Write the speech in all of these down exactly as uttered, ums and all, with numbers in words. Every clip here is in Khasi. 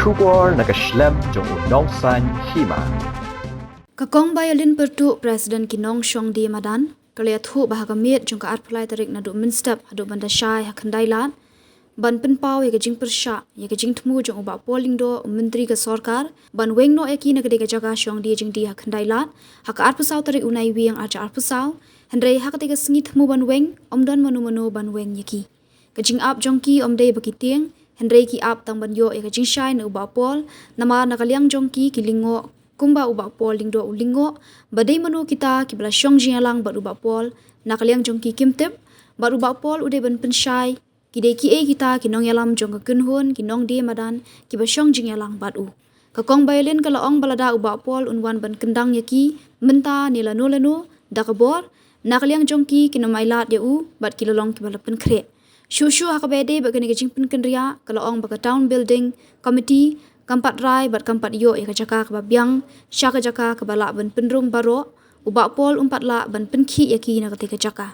Khubor na ka shlem jong u Nongsaiñ Hima. Ka Kong Biolin Pyrtuh, President ki Nongshong Die Madan, ka la ïathuh ba ha ka miet jong ka arphew lai tarik naduh mynstep haduh ban da shai ha Khyndailad, ban pynpaw ïa ka jingpyrshah ïa ka jingthmu jong u Bah Paul Lyngdoh, u Myntri ka Sorkar, ban weng noh ïa ki na ka dei ka jaka shong die jingdie ha Khyndailad ha ka arphew saw tarik u Naiwieng arhajar arphew saw, hynrei ha katei ka sngi thmu ban weng, ym don mano mano ban weng ïa ki. Ka jingap jong ki ym dei ba ki tieng, hynrei ki ap tang ban ïoh ïa ka jingshai na u Bah Paul, namar na ka liang jong ki ki lyngngoh kumba u Bah Paul Lyngdoh u lyngngoh, ba dei mano kita kiba la shong jingïalang bad u Bah Paul, na ka liang jong ki kim tip, bad u Bah Paul u dei ban pynshai, ki dei kiei kita ki nongïalam jong ka kynhun ki nong die madan kiba shong jingïalang bad u. Ka Kong Biolin ka la ong ba lada u Bah Paul un wan ban kyndang ïa ki mynta ne lano lano da ka bor, na ka liang jong ki kin ym ailad ïa u bad ki la long kiba la pynkhreh. Shuh shuh ha kaba ïadei bad kane ka jingpynkynriah, ka la ong ba ka Town Building Committee kam pat rai bad kam pat ïoh ïa ka jaka kaba biang sha ka jaka kaba lah ban pynrung baroh, u Bah Paul um pat lah ban pynkhih ïa ki na katei ka jaka.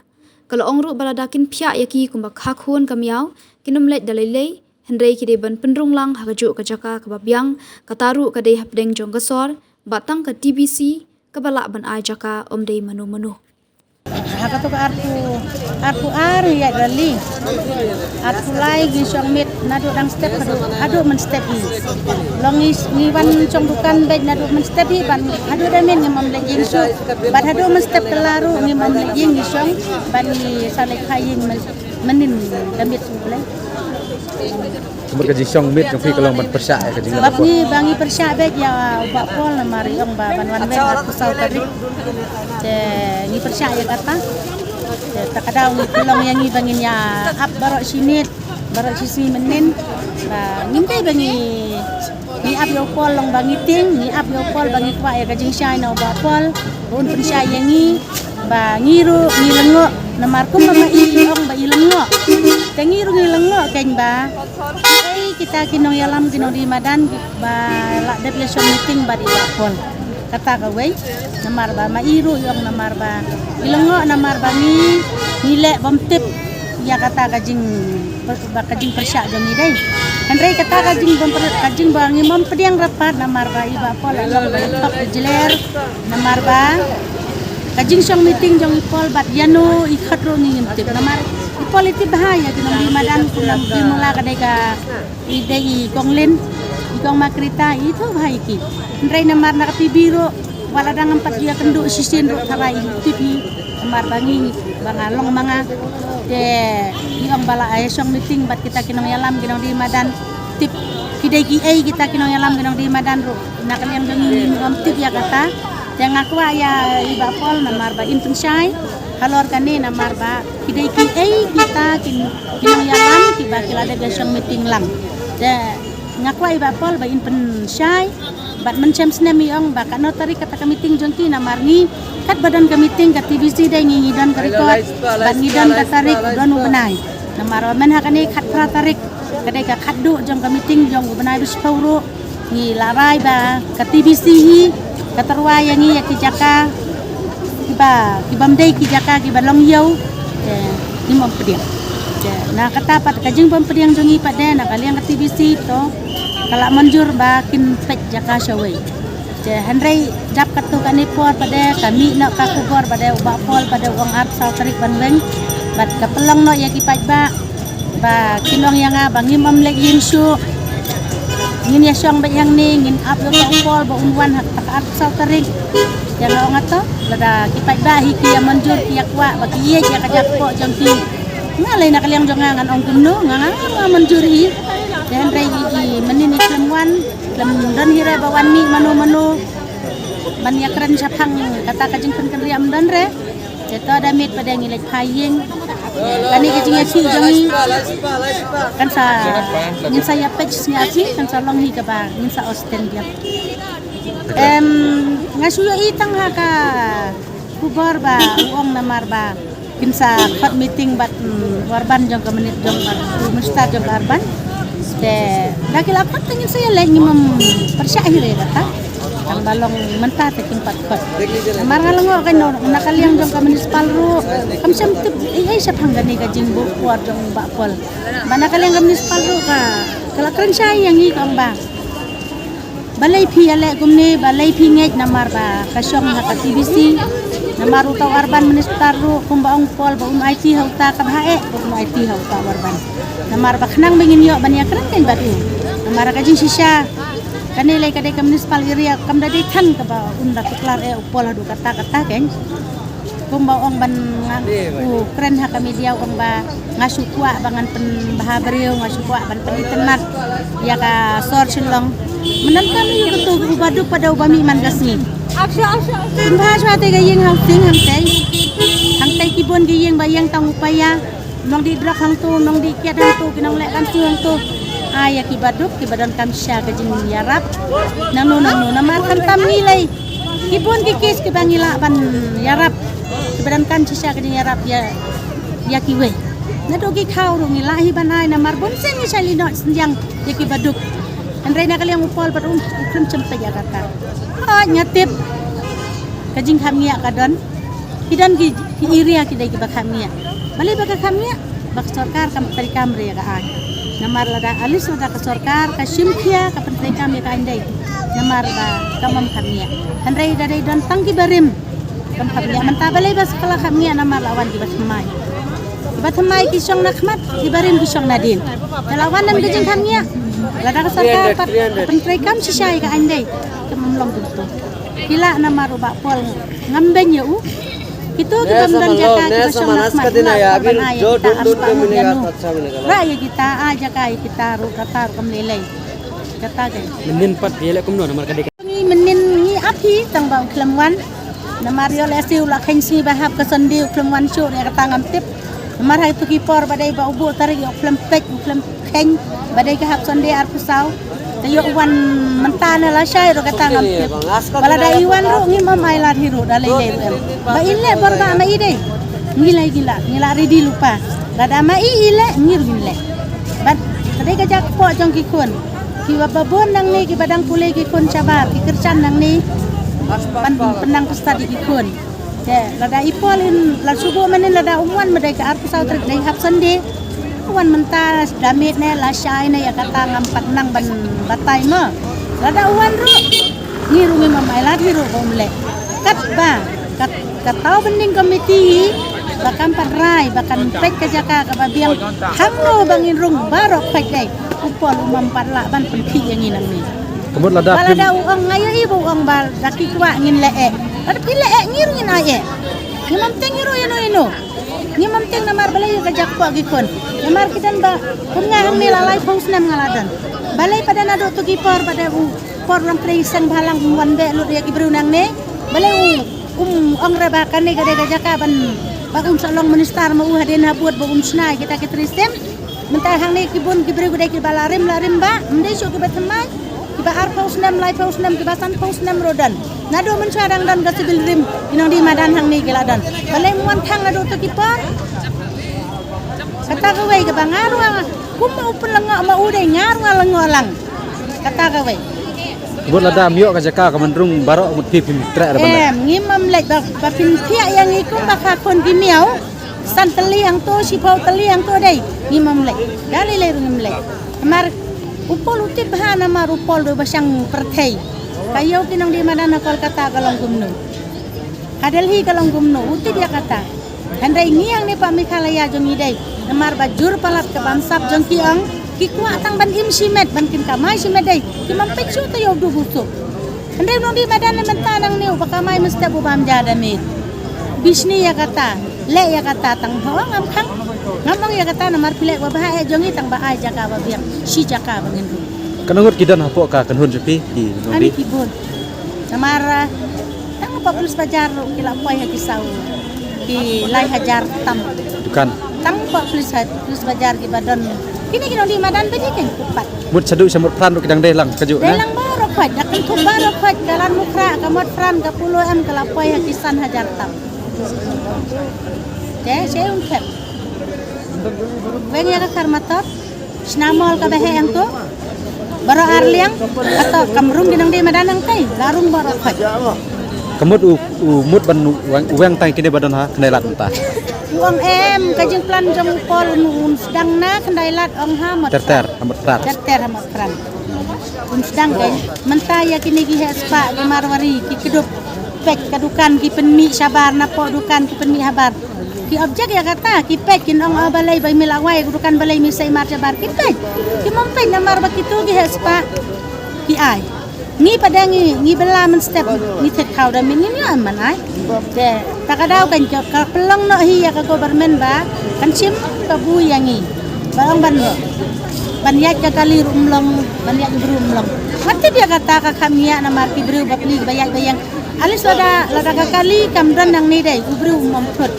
Ka la ong ruh ba lada kin phiah ïa ki kumba kha khun ka miaw, kin ym leit da lei lei, hynrei ki dei ban pynrung lang ha kajuh ka jaka kaba biang, kata ruh ka dei hapdeng jong ka sor, bad tang ka T B C kaba lah ban ai jaka, ym dei mano mano. Ha kato ka arphew, arphew ar ïa rally. Arphew lai ngi shong miet naduh dang step haduh, haduh mynstep hi. Long ngi, ngi wan shong dukan beit naduh mynstep hi ban haduh da miet ngim ym leit ïing shuh. Bad haduh mynstep kylla ruh ngim ym leit ïing, ngi shong ban ngi sa leit phai ïing myn-, mynnin da miet shuh Blei. Kumba ka jingshong miet jong phi ka long ban pyrshah ïa ka jingïalang. Bad ngi ba ngi pyrshah beit ïa u Bah Paul namar i ong ba ban wan weng arphew saw tarik. Te ngi pyrshah ïa kata. Te ta ka daw ngi pynlong ïa ngi ba ngin ïa ap baroh shi miet, baroh shi sngi mynnin. Ba ngim dei ba ngi, ngi ap ïa u Paul long ba ngi tieng, ngi ap ïa u Paul ba ngi kwah ïa ka jingshai na u Bah Paul. Ba un pynshai ïa ngi. Ba ngi ruh ngi lyngngoh namar kumba ma i i ong ba i lyngngoh. Te ngi ruh ngi lyngngoh keiñ ba ei kita ki nongïalam ki nongdie madan ba la dep ïa shong meeting bad i Bah Paul. Kata kawei namar ba ma i ruh i ong namar ba i lyngngoh namar ba ngi, ngi leh bym tip ïa kata ka jing ba ka jingpyrshah jong ngi dei. Hynrei kata ka jing bym pyr-, ka jing ba ngim pdiang ryngkat namar ba i Bah Paul la long ba i tok i jler namar ba ka jingshong meeting jong i Paul bad ïano i khot ruh ngi ngim tip namar i Paul i tip bha ïa ki nongdie madan, kumba i mula ka dei ka i dei i Kong Lin, i Kong Makrita, i tip bha ïa ki. Hynrei namar na ka T V ruh wat la dang ngam pat ïakynduh shisien ruh tharai i tip hi. Namar ba ngi, ba nga long ma nga. Te i ong ba la ai shong meeting bad kita ki nongïalam ki nongdie madan. Tip ki dei kiei kita ki nongïalam ki nongdie madan ruh. Na ka liang jong ngi ngim tip ïa kata. Te nga kwah ïa i Bah Paul namar ba in pynshai halor kane namar ba ki dei kiei kita ki, ki nongïalam kiba ki la dep ïa shong meeting lang. Te nga kwah i Bah Paul ba in pynshai. Bad mynshem snem i ong ba katno tarik kata ka meeting jong ki namar ngi katba don ka meeting ka T V C dei ngi, ngi don ka record bad ngi don ka tarik, don u bnai. Namar ba mynha kane khatphra tarik ka dei ka khatduh jong ka meeting jong u bnai ba shiphew ruh. Ngi la rai ba ka T V C hi ka tyrwa ïa ngi ïa ki jaka kiba, ki bym dei ki jaka kiba long ïew. Te ngim ym pdiang. Te na kata pat ka jingbym pdiang jong ngi pat de na ka liang ka T V C to ka la mynjur ba kin peit jaka shawei. Te hynrei dap katto katne por pat de ka mih noh ka khubor ba de u Bah Paul ba de u ong arphew saw tarik ban weng. Bad ka pynlong noh ïa ki paidbah ba kin ong ïa nga ba ngim ym leit ïing shuh. Ngin ïa shong beit hangne, ngin ap ïa u Bah Paul ba un wan ha ka arphew saw tarik. Te nga ong ato, lada ki paidbah hi ki ïa mynjur, ki ïa kwah ba ki ïeit ïa ka jakpoh jong ki. Nga lei na ka liang jong nga ngan ong kumno, nga, nga, nga mynjur hi. Te hynrei i, i mynnin i khlem wan, khlem don hi re ba wan mih mano mano ban ïa kren shaphang kata ka jingpynkynriah ym don re. Te to da miet pat de ngi leit phai ïing. Kane ka jingïasih jong ngi kan sa, ngin sa ïa peit sngap hi, kan sa long hi kaba ngin sa osten biang. Em, nga shu ïohi tang ha ka khubor ba u ong namar ba kin sa khot meeting bad, mm, u urban jong ka minit jong ka, u minister jong ka urban. Te da ki la khot te ngin sa ïa leit, ngim ym pyrshah hi re kata. Tang ba long mynta te kim pat khot. Namar nga la ngoh ka, na ka liang jong ka municipal ruh kam shym tip ei ei shaphang kane ka jingbuh por jong u Bah Paul. Ba na ka liang ka municipal ruh ka, ka la kren shai ïa ngi ka ong ba Balei phi ïaleh kumne, balei phi ngeit? Namar ba ka shong ha ka T B C. Namar uta u urban minister ruh kumba ong u Paul ba un aiti ha uta, ka bha eh ba un aiti ha uta u urban. Namar ba khnang ba ngin ïoh ban ïakren kein bad u. Namar ka jingshisha kane lei ka dei ka municipal area, kam da dei than kaba un da declare eh u Paul haduh katta katta kein. Kumba ong ban nga, u kren ha ka media, ong ba nga shu kwah ba ngan pynbha briew, nga shu kwah ban pynitynnad ïa ka sor Shillong. Mynta ka mih ïa kato, u baduk pat da uba mih man ka sngi. Pynbha shuwa te ka ïing housing hangtei. Hangtei ki bun ki ïing ba ïeng tang u paia. Nongdih drok hangto, nongdih kiad hangto, ki nongleh kamtu hangto. Ai ïa ki baduk, ki ba donkam shisha ka jingïarap. Nangno nangno, namar khamtam ngi lei. Ki bun ki case kiba ngi lah ban ïarap, kiba donkam shisha ka jingïarap ïa, ïa kiwei. Naduh ki khaw ruh ngi lah hi ban ai, namar bun sien ngi shah lyngngoh synñiang ïa ki baduk. Hynrei na ka liang u Paul bad um, u khlem shym peit ïa kata. Hooid, nga tip ka jingkham ngiah ka don. Ki don ki, ki area ki dei kiba kham ngiah. Balei ba ka kham ngiah? Ba ka sorkar kam treikam re ïa ka aiñ. Namar lada, at least lada ka sorkar ka shim khia, ka pyntreikam ïa ka aiñ dei. Namar ba kam kham ngiah. Hynrei da dei don tang ki barim kam kham ngiah. Mynta balei ba sa ka la kham ngiah? Namar la wan kiba thymmai. Kiba thymmai ki shong na khmat, ki barim ki shong nadien. Te la wan ym ka jingkham ngiah. Lada ka sorkar pat ka pyntreikam shisha ïa ka aiñ dei, kam long kumto. Ki lah namar u Bah Paul, ngam beiñ ïa u. Kito ki bym don jaka, kiba shong na khmat, ki lah ban ai ïa kita arspah ngut ïa no. Rah ïa kita, ai jaka ïa kita ruh, kata ruh kam lei lei. Kata ka. Mynnin pat ïaleh kumno namar ka dei ka. Ngi mynnin ngi ap hi tang ba u khlem wan. Namar ïoh lehse u la kheiñ sngi ba hap ka Sunday u khlem wan shuh, ïa kata ngam tip. Namar ha kito ki por ba dei ba u buh tarik ïoh u khlem peit, u khlem kheiñ ba dei ka hap Sunday arphew saw. Te ïoh wan mynta ne lashai ruh kata ngam tip. Ba lada i wan ruh ngim ym ailad hi ruh da lei lei ruh em. Ba in leh bor ba ma i dei. Ngi lei ngi la, ngi la ready lypa. Lada ma i i leh ngi ruh ngin leh. Bad ka dei ka jaka kpoh jong ki khun. Kiba bun nangne kiba dang pule ki khun shabar, ki kyrshan nangne. Ban pynang pynstad ïa ki khun. Te lada i Paul in la shu buh mynnin, lada um wan, ma dei ka arphew saw tarik dei hap Sunday. Wan mynta da miet ne lashai ne, ïa kata ngam pat nang ban batai mo. Lada u wan ruh ngi ruh ngim ym ailad hi ruh ba um leh. Katba kat, kata u bynning committee hi ba kan pat rai ba kan peit ka jaka kaba biang hangno ba ngin rung baroh khoit dei. U Paul um ym pat lah ban pynkhih ïa ngi nangne. Ka mut lada ba lada u ong, nga ïohi ba u ong ba da ki kwah ngin leh eh. Lada phi leh eh ngi ruh ngin ai eh. Ngim ym tieng hi ruh ïano ïano. Ngim ym tieng namar balei ïa ka jaka kpoh ki khun. Namar ki don ba kum nga hangne la laiphew snem nga la don. Balei pat da naduh tu ki por, pat da u por u nongtrei seng bhalang um wan beh lut ïa ki briew nangne. Balei u um ong re ba kane ka dei ka jaka ban, ba un sa long minister ma u hadien habud ba un shna ïa kita ki trei snem. Mynta hangne ki bun ki briew ki dei kiba la rim la rim ba, ym dei shuh kiba thymmai, kiba arphew snem, laiphew snem, kiba sanphew snem ruh don. Naduh mynshuwa dang don ka civil rim, ki nongdie madan hangne ki la don. Balei ym wan thang naduh tu ki por? Kata kawei kaba nga ruh, kum u pynlyngngoh ma u dei, nga ruh nga lyngngoh lang. Kata kawei. Bad lada ym ïoh ka jaka ka mynrung baroh ngut phi phim treh re ban leh. Em, ngim ym leh ba, ba phin thiah ïa ngi kum ba ka khun ki miaw. San tylli hangto, shiphew tylli hangto dei. Ngim ym leh. Da lei lei ruh ngim leh. Namar u Paul u tip bha namar u Paul dei ba shang pyrthei. Ka ïew ki nongdie madan ha Kolkata ka long kumno. Ha Delhi ka long kumno, u tip ïa kata. Hynrei ngi hangne pa Meghalaya jong ngi dei. Namar ba jur palat ka bamsap jong ki ong, ki kwah tang ban im shimet, ban kin kamai shimet dei. Kim ym peit shuh taïew duh buh suk. Hynrei u nongdie madan mynta nangne uba kamai mynstep u bam ja da miet. Bishni ïa kata, leh ïa kata tang ho ngam khang. Ngam ong ïa kata namar phi leh uba bha eh jong ngi tang ba ai jaka ba biang, shi jaka ba ngin rung. Katno ngut ki don hapoh ka kynhun jong phi ki nongdie? Ani ki bun. Namar, ah, tang hapoh police bajar ruh ki la poi ha ki saw, ki lai hajar tam. Dukan. Tang hapoh police ha, police bajar kiba don. Kine ki nongdie madan ba ki kynkup pat. Mut shaduh sha Mutphran ruh ki dang dei lang kajuh. Dei lang baroh khoit, da kynthup baroh khoit, ka Lad Mukhra, ka Mutphran, ka Polo em, ka la poi ha ki san hajar tam. Te, sha ïung khet. Weng ïa ka Kharmator. Shna mall kaba heh hangto. Baroh ar liang, kato kam rung ki nongdie madan hangtei, la rung baroh khoit. Ka mut u, u mut ban weng, weng tang kine ba don ha khyndai lad mynta. U ong em, ka jingplan jong u Paul un, un sdang na Khyndailad, ong ha Motphran. Ter ter ha Motphran. Ter ter ha Motphran. Un sdang kein. Mynta ïa kine ki heh spah ki Marwari ki kdup. Peit ka dukan ki pynmih shabar, napoh dukan ki pynmih habar. Ki object ïa kata, ki peit, kin ong, oh, balei ba me la wai ka dukan, balei me sa ïa mar shabar, ki peit. Kim peit namar ba kito ki heh spah ki ai. Ngi pat de ngi, ngi bylla mynstep, ngi thied khaw da mynnin ïa man ai. Te ta ka daw kan ka pynlong noh hi ïa ka government ba kan shim kabu ïa ngi. Ba ong ban, ban ïaid ka kali ruh ym long, ban ïaid u briew ym long. Nga tip ïa kata ka kham ngiah namar ki briew ba pli ba ïaid ba ïeng. Alis lada, lada ka kali kam don nangne dei, u briew um ym thut.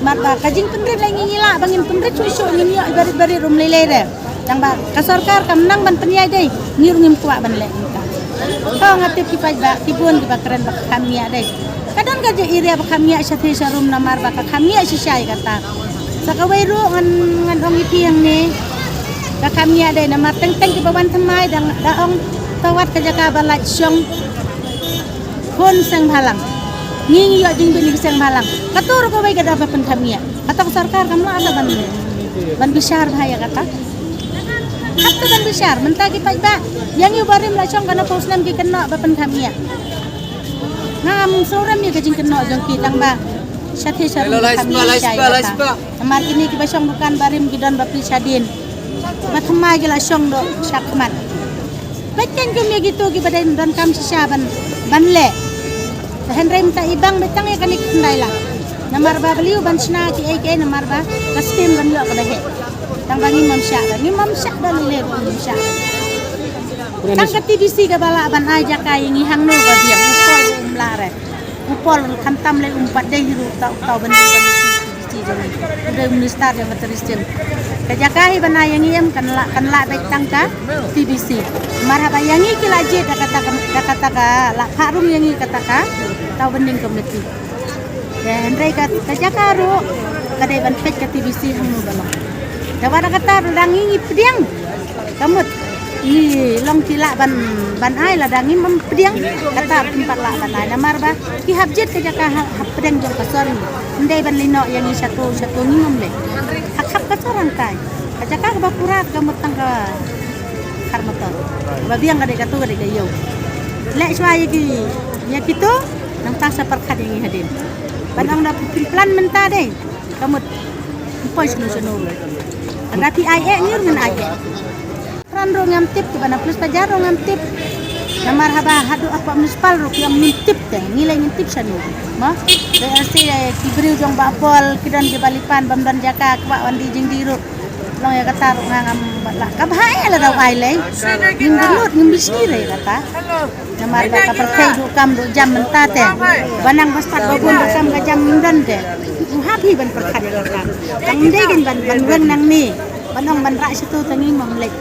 Namar ba ka jingpynrit lei ngi ngi lah ba ngin pynrit shuh shuh, ngin ïoh i barit barit ruh ym lei lei de. Tang ba ka sorkar kam nang ban pynïaid dei, ngi ruh ngim kwah ban leh mynta. Ka nga tip ki paidbah ki bun kiba kren ba ka kham ngiah dei. Ka don ka jingïarap ba kham ngiah sha thie sha rum namar ba ka kham ngiah shisha ïa kata. Sa kawei ruh ngan, ngan ong ïa phi hangne, ka kham ngiah dei namar teng teng kiba wan thymmai da, da ong, to wat ka jaka ba lait shong khun seng bhalang. Ngi ngi ïoh jingbit ïa ki seng bhalang. Kato ruh kawei ka dei ba pynkham ngiah. Kato ka sorkar kam lah sa ban, ban bishar bha ïa kata. Hap ka ban bishar, mynta ki paidbah ïa ngi u barim la shong kane phew snem ki kynnoh ba pynkham ngiah. Ngam sngewrem ïa ka jingkynnoh jong ki tang ba sha thie sha rum ba kham ngiah shisha ïa kata. Namar kine kiba shong dukan barim ki don ba pli shadien. Ba thymmai ki la shong doh shakhmat. Peit kein kum ïa kito kiba dei donkam shisha ban, ban leh. Te hynrei mynta i bang beit tang ïa kane ka Khyndailad. Namar ba balei u ban shna kiei kiei namar ba ka skim ban ïoh kaba heh. Tang ba ngim ym shah ba, ngim ym shah ba lei lei ngim ym shah. Tang ka T B C kaba lah ban ai jaka ïa ngi hangno ba biang u Paul um lah re. U Paul khamtam lei um pat dei hi ruh ta u tau ban dei ban T B C jong ngi. U dei u minister jong ka Tourism. Ka jaka hi ban ai ïa ngi em kan lah, kan lah beit tang ka T B C. Mar haba ïa ngi ki la jied da kata ka, da kata ka la phah rung ïa ngi kata ka tau ban ding committee. Te hynrei ka, ka jaka ruh ka dei ban peit ka T B C hangno ba long. Te wat da kata ruh dang ngi ngi pdiang. Ka mut ngi long ki lah ban, ban ai lada ngim ym pdiang kata kim pat lah ban ai namar ba ki hap jied ka jaka ha, hapdeng jong ka sor ngi. Ym dei ban leit noh ïa ngi shato shato, ngim ym leh. Ha khap ka sor hangtai. Ka jaka kaba pura ka mut tang ka khar motor. Ba biang ka dei kato ka dei ka ïew. Leh shuwa ïa ki, ïa kito nangta sa pyrkhat ïa ngi hadien. Ban ong da phi plan mynta dei. Ka mut ym poi shano shano ruh. Lada phi ai eh ngi ruh ngin ai eh. Pran ruh ngam tip, kiba na police bajar ruh ngam tip. Namar haba haduh hapoh municipal ruh ki ong ngim tip te, ngi leh ngin tip shano. Mo? Te lehse ki briew jong Bah Paul ki don kiba leit pan bym don jaka, kwah wan die jingdie ruh. Long ïa kata ruh nga ngam pat lah. Ka bha eh lada u ai lei. Ngim bynnud, ngim bishni re kata. Namar ba ka pyrthei duh kam duh jam mynta te. Ba nang ba stad ba bun duh kam ka jam ym don te. U hap hi ban pyrkhat ïa kata. Tang ym dei kein ban, ban weng nangne. Ban ong ban rah shato te ngi ym leit.